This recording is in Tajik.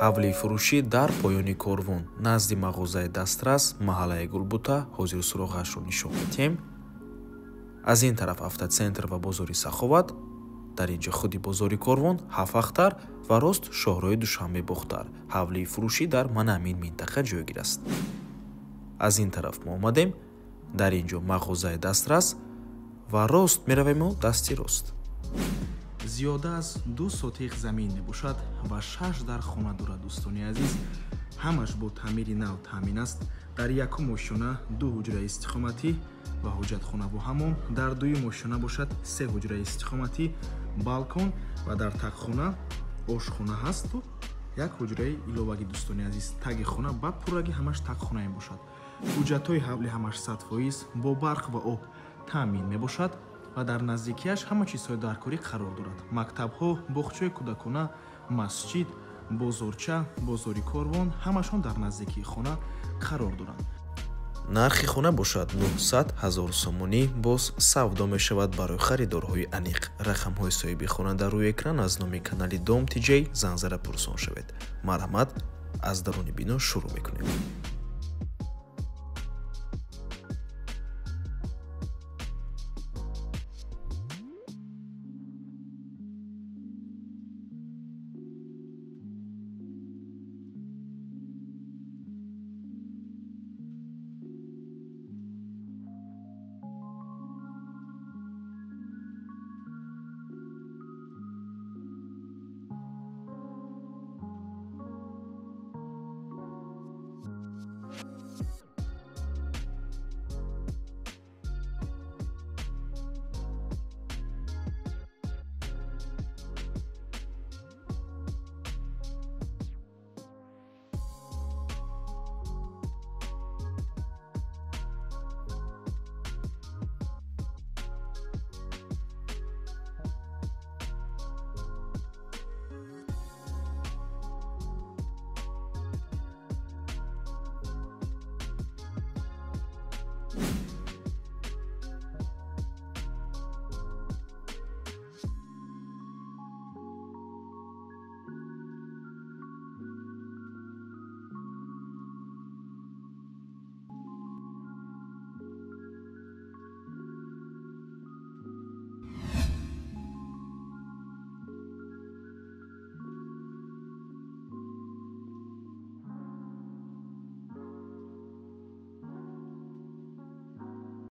Ҳавлии фурӯшӣ дар поёни Корвон, назди мағозаи «Дастрас», маҳаллаи Гулбута. Ҳозир суроғашро нишон медиҳем. Аз ин тараф автоцентр ва бозори Саховат, дар ин ҷо худи бозори Корвон, Ҳафахтар ва рост шоҳрои Душанбе Бохтар. Ҳавлии фурӯшӣ дар мана ҳамин минтақа ҷойгир аст. Аз ин тараф мо омадем, дар ин ҷо мағозаи «Дастрас» ва рост меравему дасти рост. Зиёда аз 2 сотих замин мебошад ва шаш дар хона дорад. Дӯстони азиз, ҳамаш бо таъмири нав таъмин аст. Дар якум ошёна ду ҳуҷраи истиқоматӣ ва ҳоҷатхонаву ҳаммом, дар дуюм ошёна бошад се ҳуҷраи истиқоматӣ, балкон ва дар тагхона ошхона ҳасту як ҳуҷраи иловагӣ. Дӯстони азиз, таги хона ба пуррагӣ ҳамаш тагхона мебошад. Ҳуҷҷатҳои ҳавли ҳамаш 100% бо барқ ва об таъмин мебошад ва дар наздикиаш ҳама чизҳои даркорӣ қарор дорад: мактабҳо, боғчаи кӯдакона, масҷид, бозорча, бозори Корвон ҳамашон дар наздикии хона қарор доранд. Нархи хона бошад 900 ҳазор сомонӣ, боз савдо мешавад. Барои харидорҳои аниқ рақамҳои соҳиби хона дар рӯи экран. Аз номи канали Дом Тиҷей занг зада пурсон шавед. Марҳамат, аз даруни бино шурӯъ мекунем.